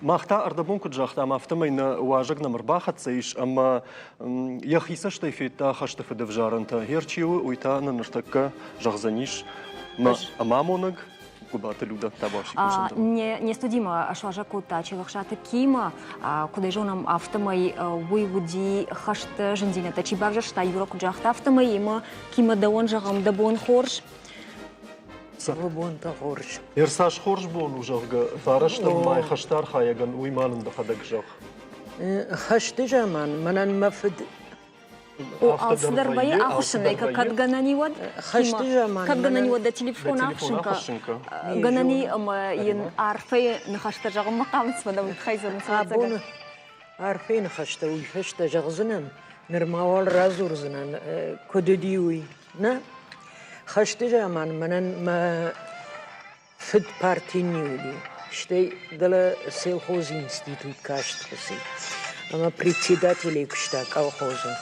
Мах та ӕрдӕбон куыд загътам, афтӕмӕй нӕ уазӕг нӕм ӕрбахӕццӕ ис ӕмӕ йӕхи цӕстӕй федта хӕсты фыдӕвзарӕнтӕ. Гъер чи у, уый та нын ныртӕккӕ зӕгъдзӕнис мӕ амонӕг Гуыбаты Людӕ Табуафси. Не студимӕ суазӕг кодта Челӕхсаты Кима. Куыд ӕй зонӕм, афтӕмӕй уый уыди хӕсты зындзинӕдтӕ чи бавзӕрста, Юра куыд загъта, афтӕмӕй ӕмӕ Кима дӕуӕн зӕгъӕм, дӕ бон хорз. Бонтӕ хорз. Ӕрцас хорз бон у, зӕгъгӕ, фарӕстӕм май хӕсты архайӕгӕн уый ма нын дӕхӕдӕг зӕгъ. Хӕсты заман мӕнӕн мӕ фыд О, алцыдӕр вӕййы ахуыссынӕй, кӕд гӕнӕн и уӕд? Хӕсты заман Кӕд гӕнӕн и уӕд дӕ телефон ахуыссын кӕ. Гӕнӕн и ӕмӕ йын арфӕйы ныхӕстӕ зӕгъынмӕ хъавынц, фӕлӕ уый тыххӕй дзурынц. Абон арфӕйы ныхӕстӕ уый фӕстӕ зӕгъдзынӕн, нырма уал радзурдзынӕн, куыд уыди, уый. Нӕ? Хӕсты заман мӕнӕн мӕ фыд партийы уыди, стӕй дӕлӕ сельхозы институт каст фӕци ӕмӕ председателӕй куыста колхозы.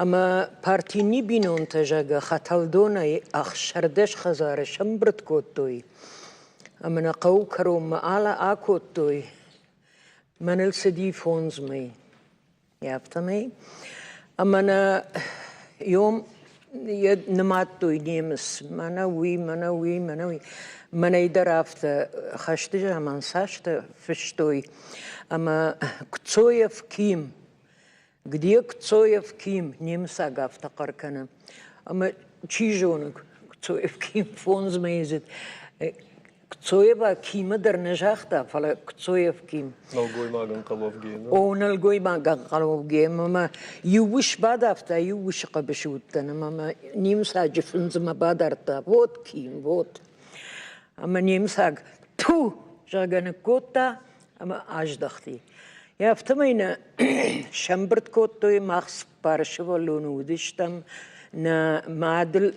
Ӕмӕ партийы бинонтӕ, зӕгъгӕ, Хӕтӕлдонӕй 16 хӕдзары сӕмбырд кодтой ӕмӕ нӕ хъӕуы кӕронмӕ ала акодтой. Мӕныл цыди фондз мӕй. Афтӕмӕй. Ӕмӕ нӕ йом йӕ нымадтой немыц, мӕнӕ уый, мӕнӕ уый, мӕнӕ уый. Мӕнӕй дӕр афтӕ хӕсты заман цастӕ фыстой. Ӕмӕ Кцоев Ким, где Кцоев Ким, немыцаг афтӕ хъӕр кӕны. Ӕмӕ чи зоны, Кцоев Ким фондз мӕйы Кцоева Кимы дӕр нӕ загъта, фӕлӕ Кцоев Ким. Нӕлгоймагӕн хъӕловге. О, нӕлгоймагӕн хъӕловге. Ӕмӕ мӕ иу ус бадавта, иу усы хъӕбысы уыдтӕн ӕмӕ мӕ немыцаджы фындзмӕ бадардта. Вот Ким, вот. Ӕмӕ немыцаг ту, зӕгъгӕ, ныккодта ӕмӕ аздӕхти. Афтӕмӕй нӕ сӕмбырд кодтой, мах цыппар сывӕллоны уыдыстӕм, нӕ мадыл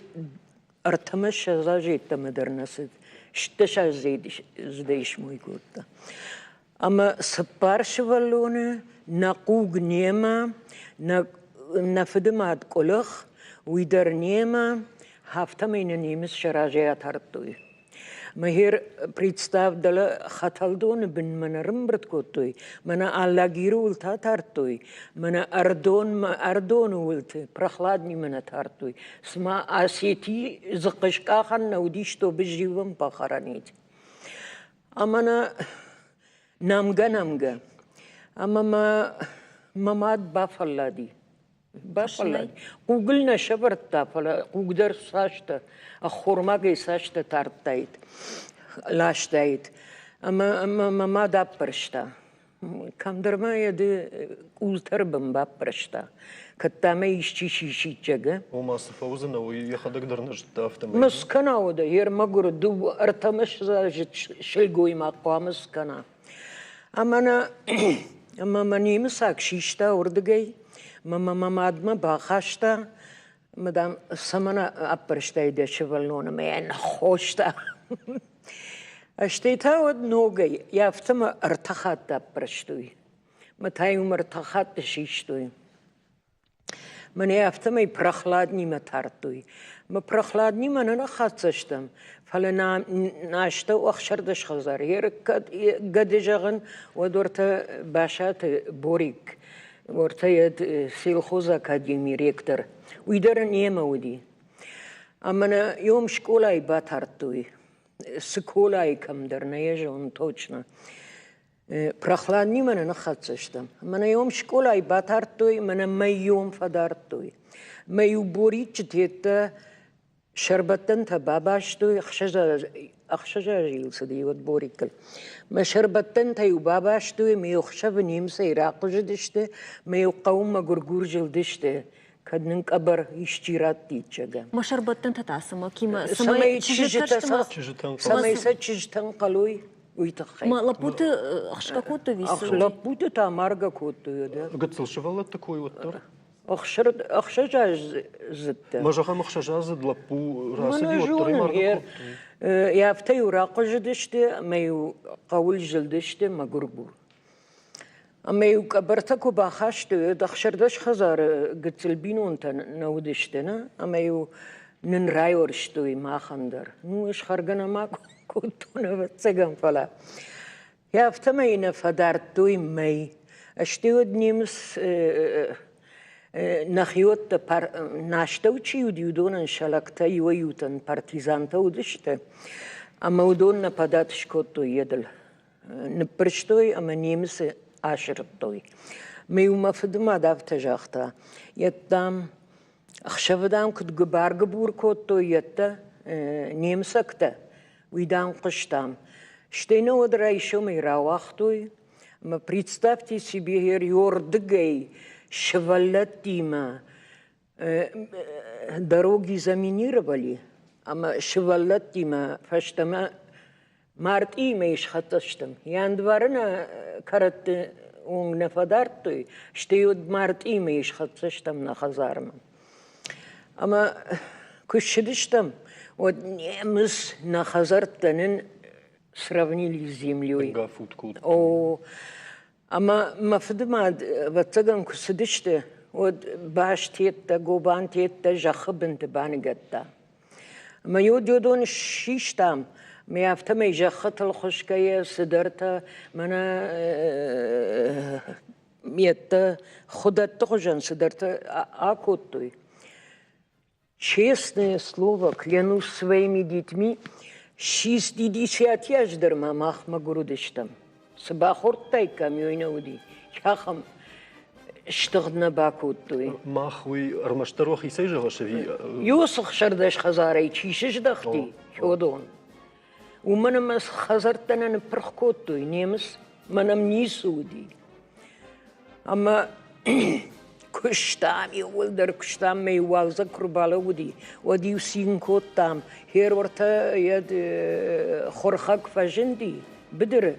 ӕртӕмӕ ссӕдз азы йеддӕмӕ дӕр нӕ цыд, 16 аздзыдӕй смой кодта. Ӕмӕ цыппар сывӕллоны, нӕ хъуг немӕ, нӕ, нӕ фыдымад къуылых, уый дӕр немӕ, афтӕмӕй нӕ немыц сӕ разӕй атардтой. Мӕхер представ дӕлӕ Хӕтӕлдоны бынмӕ нӕ рымбырд кодтой, мӕнӕ Алагиры уылты атардтой, мӕнӕ Ӕрдонмӕ Ӕрдоны уылты Прохладнимӕ нӕ тардтой. Цыма Осети дзыхъхъыскъахӕн нӕ уыдис, чтобы живым похоронить. Ӕмӕ нӕ нӕмгӕ-нӕмгӕ. Ӕмӕ мӕ мӕ мад бафӕллади. Бафӕллад. Хъугыл нӕ сӕвӕрдта, фӕлӕ хъуг дӕр цастӕ, ӕххормагӕй цастӕ тардтаид, ластаид. Ӕмӕ мӕ мад аппӕрста. Кӕмдӕр ма йӕ ды къултӕр бын баппӕрста. Кӕд та мӕ исчи сисид, зӕгъгӕ. Ома цы фӕуыдзынӕ, уый йӕхӕдӕг дӕр нӕ зыдта афтӕмӕй. Ма скӕна уӕдӕ, йе рмӕгуыр дыууӕ ӕртӕмӕ сылгоймаг хъуамӕ скӕна. Ӕмӕ нӕ ӕмӕ мӕ немыцаг систа уырдыгӕй, мӕ мӕ мадмӕ бахаста, ӕмӕ, дам, цӕмӕн аппӕрстай дӕ сывӕллоны, мӕ йӕ ныххоста. Стӕй та уӕд ногӕй, йӕ афтӕмӕ ӕртӕ хатты аппӕрстой. Мӕ та-иу мӕ ӕртӕ хатты систой. Мӕнӕ афтӕмӕй прохладнимӕ тардтой. Мӕ прохладнимӕ нӕ ныххӕццӕ стӕм, фӕлӕ нӕ астӕу 16 хӕдзар. Кӕд гӕды зӕгъын, уӕд уӕртӕ Басаты Борик, уӕртӕ йӕ сельхозы академийы ректор, уый дӕр немӕ уыди. Ӕмӕ нӕ йом скъолайы батардтой. Цыколайы кӕмдӕр, нӕ йӕ зонын точно. Прохладнимӕ нӕ ныххӕццӕ стӕм. Мӕнӕ йом скъолайы батардтой, мӕнӕ мӕ йом фӕдардтой. Мӕ иу бориччы теттӕ сӕрбӕттӕнтӕ бабастой, ӕхсӕз азы йыл цыди уӕд Борикыл. Мӕ сӕрбӕттӕнтӕ-иу бабастой, мӕ иу ӕхсӕвы немыцӕй рахъуызыдысты, мӕ иу хъӕумӕ гуыргур зылдысты, кӕд нын къӕбӕр исчи раттид, зӕгъгӕ. Мӕ сӕрбӕттӕнтӕ та цымӕ кимӕ? Цӕмӕй чызджытӕ сӕ чызджытӕн хъӕлой, уый тыххӕй. Ма лӕппуты ӕхсгӕ кодтой висы? Лӕппуты та маргӕ кодтой, да. Гыццыл сывӕллӕтты кой уӕддӕр? Ӕхсӕзаздзыдтӕ. Ма зӕгъӕм, ӕхсӕзаздзыд лӕппу рацыди, уӕддӕр ӕй маргӕ кодтой. Афтӕ-иу рахъуызыдысты ӕмӕ-иу хъӕуыл зылдысты мӕгуыргур. Ӕмӕ-иу къӕбӕртӕ куы бахастой, уӕд 16 хӕдзары гыццыл бинонтӕ нӕ уыдысты, нӕ? Ӕмӕ-иу нын райуӕрстой махӕн дӕр. Ну, ӕз хӕргӕ нӕма кодтон, ӕвӕццӕгӕн, фӕлӕ. Афтӕмӕй нӕ фӕдардтой мӕй. Стӕй уӕд немыц нӕхиуӕттӕ нӕ чи уыди, уыдонӕн сӕ лӕгтӕ иуӕй-иутӕн партизантӕ уыдысты, ӕмӕ уыдон нӕ падат скодтой йедыл. Ныббырстой ӕмӕ немыцы асырдтой. Мӕ-иу мӕ фыдымад афтӕ загъта, йеддӕм ӕхсӕвы, дам, куыд гыбар-гыбур кодтой йедтӕ немыцӕгтӕ, уый, дам, хъуыстам. Стӕй нӕ уӕд райсомӕй рауагътой, ӕмӕ представьте себе, ёрдыгӕй сывӕллӕттимӕ дороги заминировали, ӕмӕ сывӕллӕттимӕ фӕстӕмӕ мартъийы мӕй схӕццӕ стӕм. Январы нӕ кӕрӕтты онг нӕ фӕдардтой, стӕй уӕд мартъийы мӕй схӕццӕ стӕм нӕ хӕдзармӕ. Ӕмӕ куы ссыдыстӕм, уӕд немыц нӕ хӕдзӕрттӕ нын сравнили с землей. О, ӕмӕ мӕ фыдымад, ӕвӕццӕгӕн, куы цыдысты, уӕд базтеттӕ, гобантеттӕ зӕххы бынты баныгӕдта. Ӕмӕ иу додон систам, ӕмӕ афтӕмӕй зӕххытыл хуысгӕйӕ цыдӕртӕ мӕнӕ меттӕ хуыдӕтты хуызӕн цыдӕртӕ акодтой. Честное слово, клянусь своими детьми, шестидесяти аз дӕр ма мах мӕгуыр уыдыстӕм. Цы бахордтаиккам, уый нӕ уыди. Ахӕм стыгъд нӕ бакодтой. Мах уый ӕрмӕстдӕр уӕхицӕй зӕгъыс ӕви? Иу 16 хӕдзарӕй чи сыздӕхти, уыдон. Уымӕн ӕмӕ хӕдзӕрттӕ нӕ ныппырх кодтой немыц, мӕнӕм ницы уыди. Ӕмӕ куыстам, иууылдӕр куыстам, мӕ уалдзӕг куы рбалӕууыди, уӕд-иу цин кодтам. Херуыртӕ йӕ хуырхӕг фӕзынди быдыры,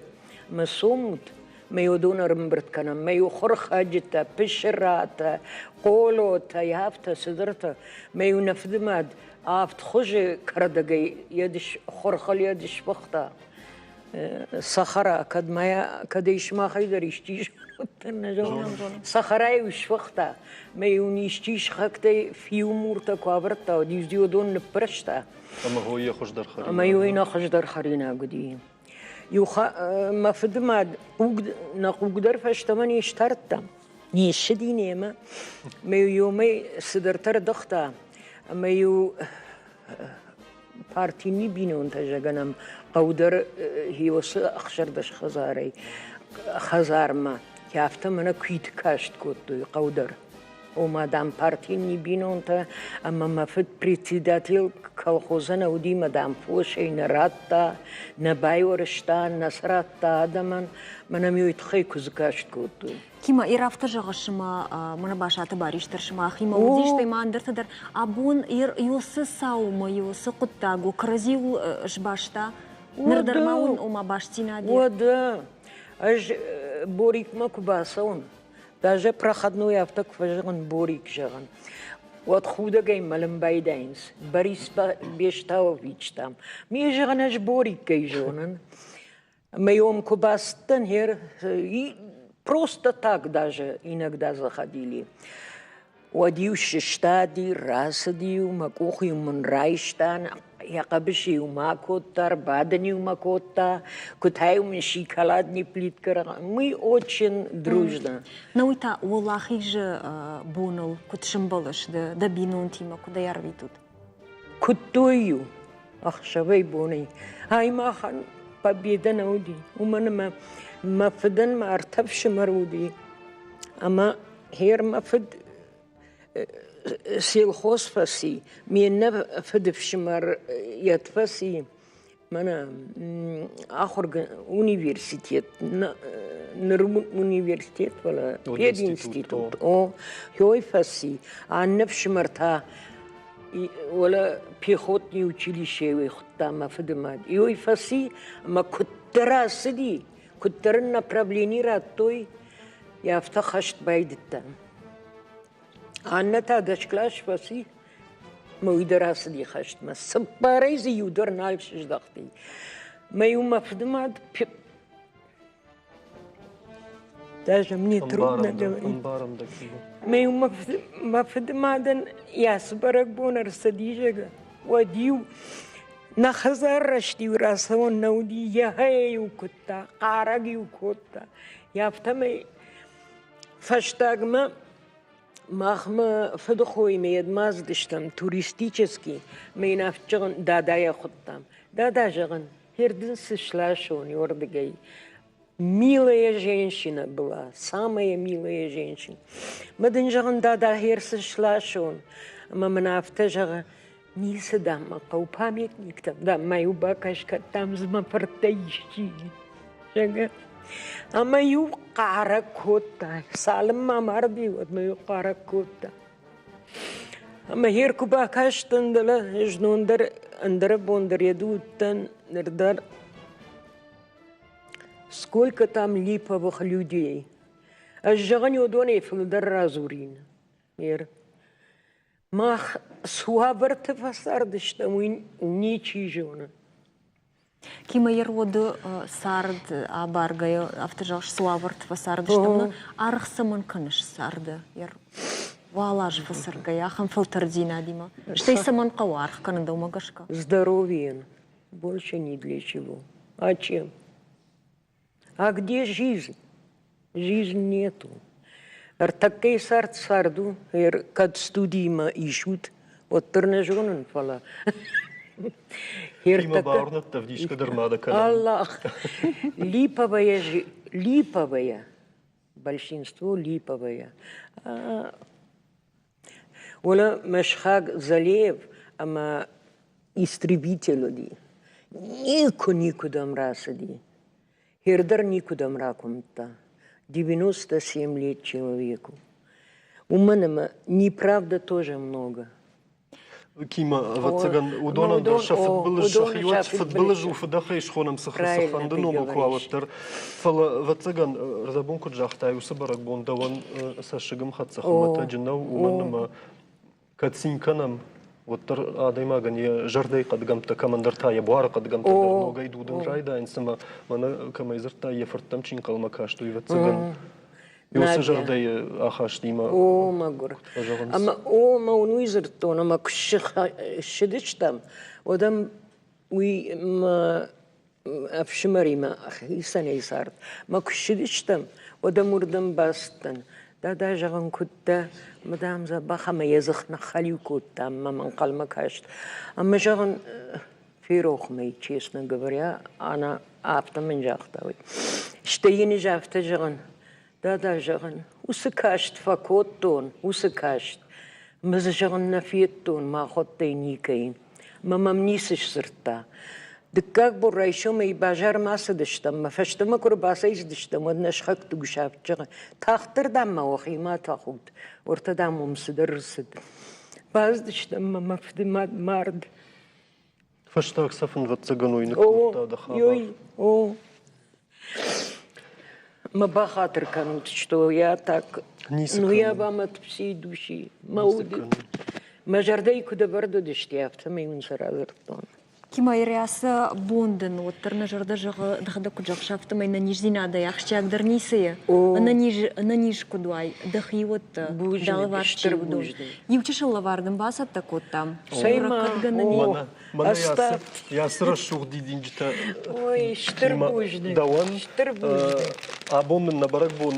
мӕ цомут, мӕ уыдон ӕрӕмбырд кӕнӕм, мӕ иу хуырхӕджытӕ, пысыратӕ, хъолотӕ, афтӕ цыдӕртӕ. Мӕ иу нӕ фыдымад авд хуызы кӕрдӕгӕй йӕ хуырхыл йӕ сфыхта. Сахара, кӕд ма кӕд ӕй сымахӕй дӕр исчи нӕ зонын. Сахарайы сфыхта, мӕ иу исчи сыхӕгтӕй фиу муртӕ куы авӕрдта, уӕд иу уыдон ныппӕрста. Ӕмӕ уый йӕ хуыздӕр хӕринаг. Ӕмӕ уый нӕ хуыздӕр хӕринаг уыди. Иу мӕ фыдымад хъуг, нӕ хъуг дӕр фӕстӕмӕ не стардта. Не ссыди немӕ. Мӕ иумӕ цыдӕртӕ рдыгъта. Ӕмӕ иу партийы бинонтӕ зӕгъӕнӕм хъӕу дӕр Хиосы 16 хӕдзарӕй хӕдзармӕ афтӕ мӕнӕ куиты каст кодтой хъӕу дӕр. Ома, дам, партийы бинонтӕ ӕмӕ мӕ фыд председатель колхоза нӕ уыди, мӕ, дам, фосӕй нӕ радта, нӕ байуӕрста, нӕ сӕ радта адӕмӕн, мӕнӕ ме уый тыххӕй куыдзы каст кодтой. Кима, ир афтӕ зӕгъыс, ӕмӕ мӕнӕ Басаты Барис дӕр сымахимӕ уыдис, стӕй ма ӕндӕртӕ дӕр. Абон ир иоцы цаумӕ, иоцы хъуыддаг у, кӕрӕдзиуыл сбаста. Ныр дӕр ма уын ома бастдзинад и? Уӕдӕ, ӕз Борикмӕ куы бацӕуын, даже проходной афтӕ куы фӕзӕгъын, Борик зӕгъын, уӕд худӕгӕй мӕлын байдайынц. Борис Бестауович, там. Ме зӕгъын, ӕз Бориккӕй зонын. Ӕмӕ куы бацыдтӕн хер, и просто так даже иногда заходили. Уӕд-иу сыстади, рацыди-иу, мӕ къух-иу мын райста, йӕ хъӕбысы-иу мӕ акодта, ӕрбадын-иу мӕ кодта, куы та-иу мын шоколадный плитка. Мы очень дружно. Ну уый та Уӕлахизы боныл куыд сӕмбӕлыс ды дӕ бинонтимӕ, куыд ӕй ӕрвитут? Куыдтой-иу ӕхсӕвӕй-бонӕй. Ай махӕн победа нӕ уыди, уымӕн ӕмӕ мӕ фыдӕн ма ӕртӕ фсымӕр уыди. Ӕмӕ хер мӕ фыд сельхоз фӕци, ме ннӕ фыдыфсымӕр йӕд фӕци, мӕнӕ ахуыргӕ университет, ныр университет, фӕлӕ пединститут, о, хёй фӕци, аннӕ фсымӕр та уӕлӕ пехотный училищейы хуыдта мӕ фыдымад. Иой фӕци ӕмӕ куыддӕр ацыди, куыддӕр ын направлени радтой, афтӕ хӕст байдыдта. Аннӕ та дӕс фӕци, мӕ уый дӕр ацыди хӕстмӕ. Цыппарӕй дзы иу дӕр нал сыздӕхти. Мӕ-иу мӕ фыдымад Даже мне трудно говорить. Мӕ-иу мӕ фыдымадӕн йӕ цы бӕрӕгбон ӕрцыди, зӕгъгӕ, уӕд-иу. Нӕ хӕдзар рӕзт-иу рацӕуӕн нӕ уыди, йӕхӕй-иу куыдта, хъарӕг-иу кодта. Афтӕмӕй фӕстагмӕ мах мӕ фыдыхоимӕ йедмӕ ацыдыстӕм туристический, мӕ йын афтӕ зӕгъын, дадайӕ хуыдтам. Дада, зӕгъын, хердын цы сласон уырдыгӕй. Милая женщина была, самая милая женщина. Мӕ дын зӕгъын, дада, хер цы сласон. Ӕмӕ мын афтӕ зӕгъы, ницы, дам, мӕ хъӕуы памятниктӕм, дам, ма-иу бакӕс, кӕд, дам, дзы мӕ фырттӕ исчи, зӕгъгӕ. Ӕмӕ-иу хъарӕг кодта, цалынмӕ марди, уӕдмӕ-иу хъарӕг кодта. Ӕмӕ хер куы бакастӕн дӕлӕ, знон дӕр, ӕндӕр бон дӕр йӕ уыдтӕн, ныр дӕр. Сколько там липовых людей. Ӕз зӕгъын, уыдонӕй фылдӕр радзурин. Ер. Мах цы уавӕрты фӕцардыстӕм, уый ничи зоны. Кимӕ йе роды цард абаргӕйӕ, афтӕ зӕгъыс, цы уавӕрты фӕцардыстӕм, аргъ цӕмӕн кӕныс царды? Уал азы фӕцӕргӕйӕ, ахӕм фӕлтӕрддзинадимӕ. Стӕй цӕмӕн хъӕуы аргъ кӕнын дӕумӕ гӕсгӕ? Здоровьен больше ни для чего. А чем? А где жизнь? Жизнь нету. Ӕртӕккӕйы цард цард у, кӕд студиимӕ исут, уӕддӕр нӕ зонын, фӕлӕ Имӕ бауырныдта, ӕвдисгӕ дӕр ма дӕ кӕнӕм. Аллах! Липовая, липовая, большинство липовая. Уӕлӕ Мӕсхаг Залеев ӕмӕ истребитель уыди. Никуы никуыдӕм рацыди. Хер дӕр никуыдӕм ракуымдта. 97 лет человеку. Уымӕн ӕмӕ неправда тоже много. Кима, ӕвӕццӕгӕн, уыдонӕн дӕр сӕ фыдбылыз, сӕхиуӕт фыдбылыз у, фыдӕхӕй схонӕм цыфӕнды номыл куы уа, уӕддӕр. Фӕлӕ, ӕвӕццӕгӕн, рдӕбон куыд загътай, уыцы бӕрӕгбон дӕуӕн цӕссыгӕмхӕццӕ хуымӕтӕджы нӕу, уымӕн ӕмӕ кӕд цин кӕнӕм, уӕддӕр адӕймагӕн йӕ зӕрдӕйы хъӕдгӕмттӕ, кӕмӕндӕр та йӕ буары хъӕдгӕмттӕ дӕр ногӕй дудын райдайынц, ӕмӕ мӕнӕ кӕмӕй дзырдтай, йӕ фырттӕм чи нхъӕлмӕ каст, уый, ӕвӕццӕгӕн, Уыцы зӕрдӕйы ахастимӕ. О, мӕгуыр. Ӕмӕ о, мӕ уын уый дзырдтон, ӕмӕ куы ссыдыстӕм, уӕд ӕм уый мӕ ӕфсымӕримӕ хицӕнӕй цард. Мӕ куы ссыдыстӕм, уӕд ӕм уырдӕм бацыдтӕн. Дада, зӕгъын, куыд дӕ? Мӕ, дам, дзӕбӕх ӕмӕ йӕ дзых ныххӕлиу кодта ӕмӕ мӕм ӕнхъӕлмӕ каст. Ӕмӕ, зӕгъын, ферох мӕ, честно говоря, она афтӕ мын загъта уый. Стӕй йын ӕз афтӕ зӕгъын, дада, зӕгъын, уыцы каст фӕкодтон, уыцы каст. Мӕ дзы, зӕгъын, нӕ федтон махуӕттӕй никӕй. Мӕ мӕм ницы сдзырдта. Дыккаг бон райсомӕй базармӕ ацыдыстӕм, мӕ фӕстӕмӕ куы ӕрбацӕйцыдыстӕм, уӕд нӕ сыхӕгты ус афтӕ зӕгъы, тагъддӕр, дам, ма уӕхимӕ атӕхут, уӕртӕ, дам, уым цыдӕр ӕрцыд. Бацыдыстӕм мӕ мӕ фыды мад мард. Фӕстаг цӕф ын, ӕвӕццӕгӕн, уый ныккодта дӕ хабар. О, Мӕ бахатыр кӕнут, что я так, Ницы ну я кӕнын. вам от всей души, мӕ Ницы уды, кӕнын. мӕ зӕрдӕйы куыд ӕвӕрд уыдысты, афтӕмӕй уын сӕ радзырдтон. Кимайрӕсы бон дын уӕддӕр нӕ зӕрдӕ зӕгъы, дӕхӕдӕг куыд зӕгъыс, афтӕмӕй нӕниздзинадӕй ахсджиагдӕр ницы и. О, Ӕнӕниз, ӕнӕниз куыд уай, дӕхиуӕттӕ, дӕ бузныг, лӕвар чи стыр уыдон. бузныг. Иу чысыл лӕвар дын бацӕттӕ кодтам. Цӕй-ма, Ракӕдгӕнӕн о, Мӕнӕ, мӕнӕ Остап. йӕ ацы рӕсугъд дидинджытӕ Ой, стыр бузныг, дӕуӕн стыр бузныг. Абон нын нӕ бӕрӕгбон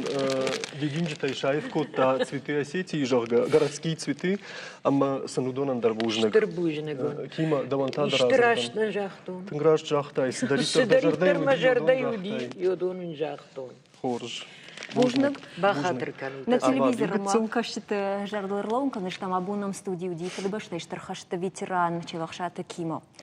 дидинджытӕй саив кодта Цветы Осетии, зӕгъгӕ, городские цветы, ӕмӕ сын уыдонӕн дӕр бузныг. Стыр бузныг. Кима, дӕуӕн та дӕр Исты раст нӕ загътон. Тынг раст загътай, цыдӕриддӕр дӕ зӕрдӕйы Цыдӕриддӕр мӕ зӕрдӕйы уыди, уыдон ын загътон. Хорз. Бузныг. Бахатыр кӕнут. Нӕ телевизормӕ кӕсджыты зӕрдыл ӕрлӕууын кӕндзыстӕм, абон нӕм студийы уыди Фыдыбӕстӕйы Стыр хӕсты ветеран Челӕхсаты Кимо.